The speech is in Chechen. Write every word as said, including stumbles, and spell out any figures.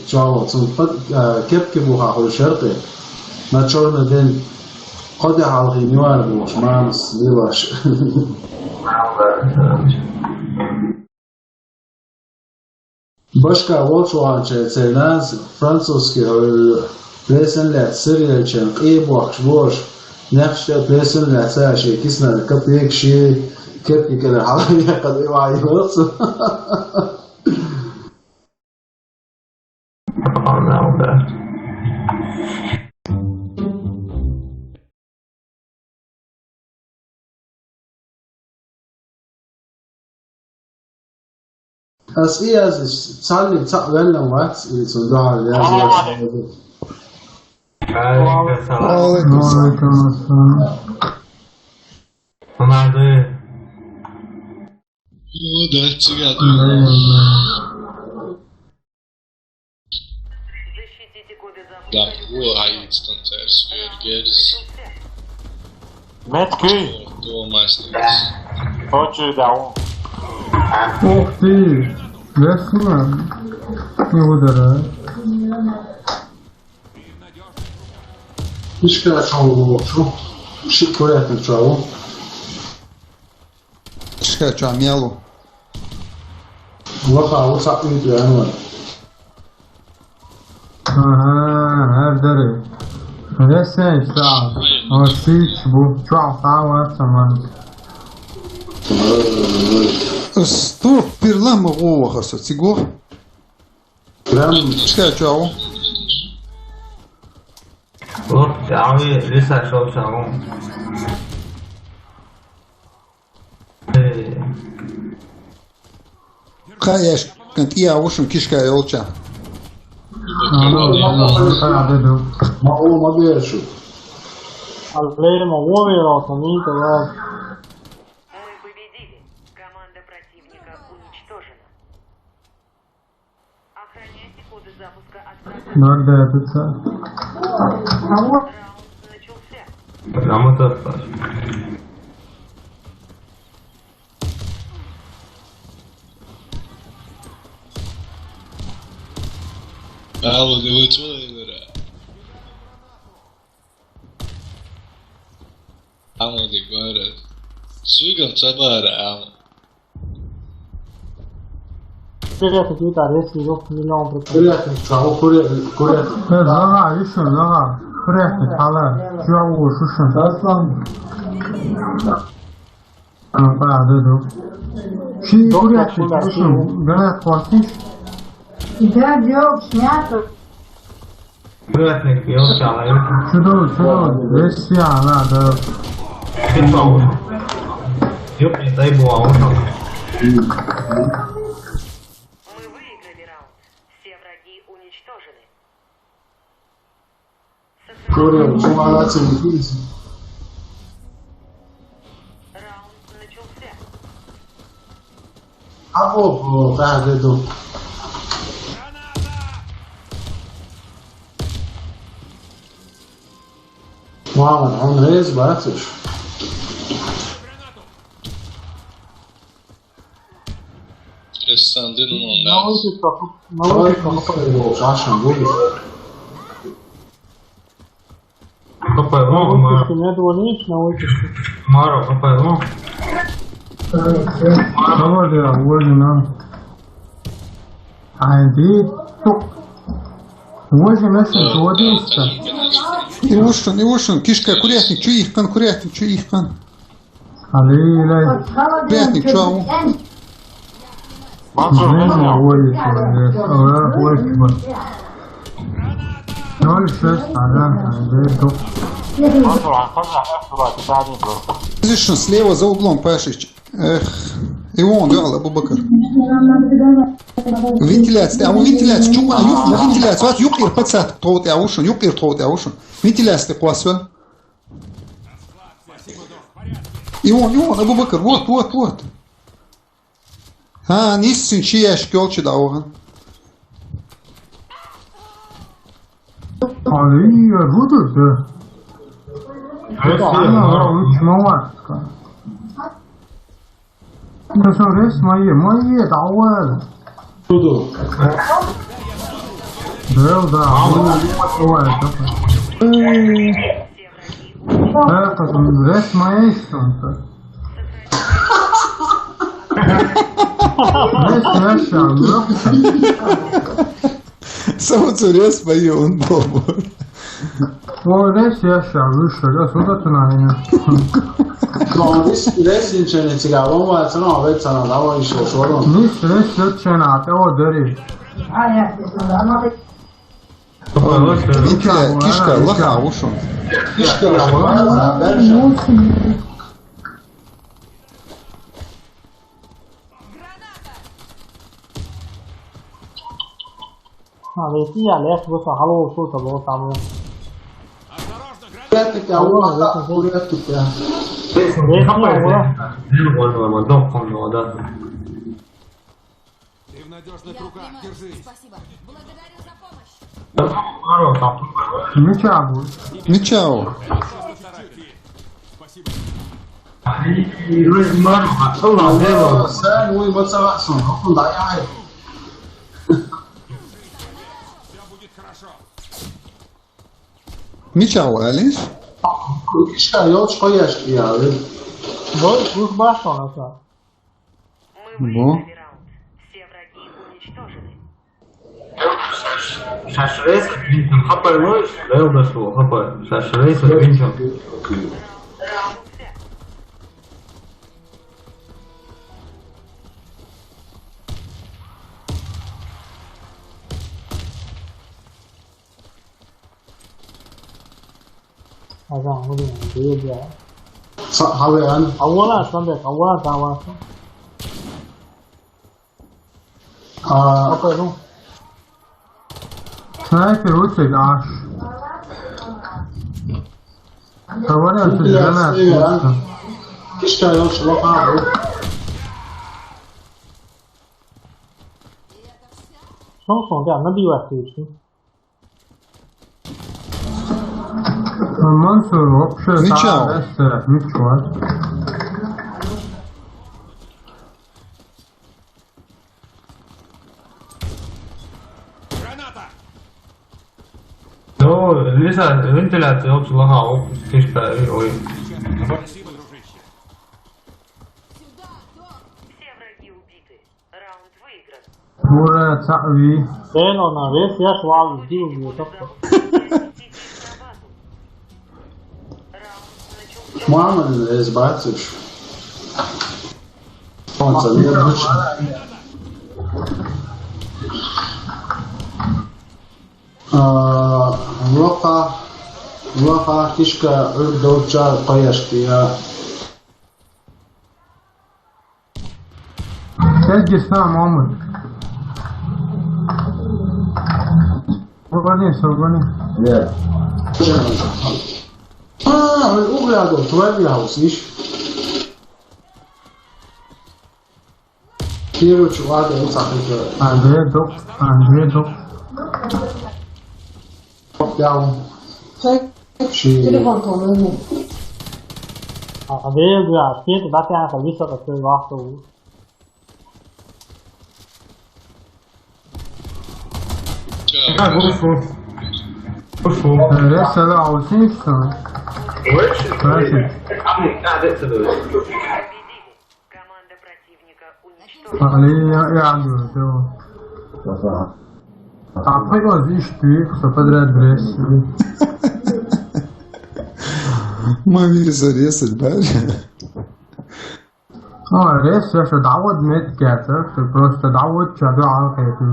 Чавла цун кепке бухахули шаркъи, на чорна ден кхо де хьалхи нивар бухуш, манас лилаш. Башка волчу ванчай церназ французский, э, весан лет сырьячен къебохш бош, нехште весан лет саши кисна капек ши кепки кера хьалхи кад ивай волцу. Ас и язис цалли цаъ веллан вац, или цун дугьал язис. Алейкум салам. Алейкум салам. Алейкум салам. Хунады. О, да, цигат. Да, о, айцтан царс вердерс. Меткий. Томас. Точи да. Ух ты. Весна. Не ударай. Ишка чаву, чу. Ши курятник чаву. Ишка чамелу. Ваха, ваха, идеально. Ага, гьар даре. Весен са. О, сич бу. Чуал сава саман. Стур пирла магу вахаса цигу. Прям. Ишка чаву. Вот, а вы лиса шел шагом. Каяш, кантия ушим кишка ёлча. Ма о ма бешу. Аллейма, о, вероятно, не это, да. Мы победили. Команда противника уничтожена. Охраняйте коды запуска от врага. Нордая дуца. Раунд начался. Потому что Алло, не вычула, Игоря. Аму, Игоря. Суйгам цабара, аму. Курятник итар, если ёх не нам прикол. Курятник, чао, куря-, курятник. Э, зага, ишо, зага. Курятник, хала. Чао, шушун. Аслан. А, да, да, да. Ши курятник, шушун. Ганат хватит. Да, дело снято. Привет, Михаил, чалай. Чудо, чудо, весь я, да, да. Ты что? Ёп, не дай бог, а он там. Мы выиграли раунд. Все враги уничтожены. Курил, молодцы, не пиздите. Раунд начался. Або, о, да, да, да. Мама, он рез бачиш. Эс сандын умон, да? Ой, стой, стой, стой, стой. Копай, ну, Мара. Вытяжку не отвали, на вытяжку. Мара, копай, ну. Давай, да, вводим, а. Ай, ты, тук. Вводим, если вводим, что? Не ушен, не ушен. Кишка, курятник, чё их кан, курятник, чё их кан? Аллилай. Пятник, чё? Мансур, Аллах Акбар. Ноль шесть, ага, ага, Мансур, а куда? Слева за углом, Пашич. Эх, и вон, да, Абу-Бакр. Вентиляция, а у вентиляции, чё, а, юк, на вентиляцию, вот, юк, ир пацат, тот, я ушен, юк, ир тот, я ушен. Вентиляция, класс, всё. И он, и он, Абу-Бакр, вот, вот, вот. А, нисин чи яш кёлчи да оган. Али, я буду, да. Она, она, очень молодка. Ну, смотри, мои, мои, да, вот. Буду. Real, da. Mama. Ой, это. Э, это, блядь, моя история. Блядь, я щас, нахуй. Samo ću res pa i on dobro. Ovo res ja šalim, više, ja sam da tu na ime. No, res, res inče ne cigalo, ovo je crno, već sam nadavao i što šorom. Nis res juče na te, ovo deri. Kiška, kiška, laha ušom. Kiška, laha, berša. Ali ti ja leš, bo sa halo, so sa bo tamo. Prijatelj, ja, ova, da, prijatelj, ja. Res, ja, ova. Dok, ono, da. Ты в надежных руках, держись. Спасибо. Благодарю за помощь. Ničavo. Ničavo. Спасибо. Sen, uy, motivacion, okulda, ja. Ničavo, Alice? Kiška, još kojaš, ja, već. Bo, služba, što na to? Bo? Šašresa, Vinčan, hapaj loš, da je da što, hapaj, šašresa, Vinčan. Azan, oğlum, değil ya. Sa-, hali an. Avvala, sen de, avvala, davası. A, Aferin. Snajper uciek, aš. Hovorím, že žena je ja. Kiška, još, loka. Što sam, da, nabivati, što? Mansur, uopšte. Ničao. Jeste, ničao. Granata! No, nisam ventilacija uopće laha, kiška, oj. Спасибо, дружище. Все враги убиты. Raundi vyigran. Ura, cavi. Eno, na res, ja švalu, divu mi je tako. Muhammed, res baciš. On se nije odlučio. A, Loka, Loka, kiška, Urdoča, Pajaškija. Sedje s nama, Omar. Slobodnije, slobodnije. Je. A, ugljado, tvrdi haus, viš? Kjeruć, vlada, u cakve. Andrije dok, Andrije dok. Pop, ja. Ček, či- telefon to ne. A vem, da, spet, da, te, ja, sam visoko, to je lahko. Kako, kako, kako? Res, ali avsiš? Res. Komanda protivnika uništena. Ali ja, ja, bilo, bilo. A prvo ziš ti, što pa dre adresi. Ma, vi se res, bar. A, res, ja što davod met kjata, što prosto davod ča do alke tu.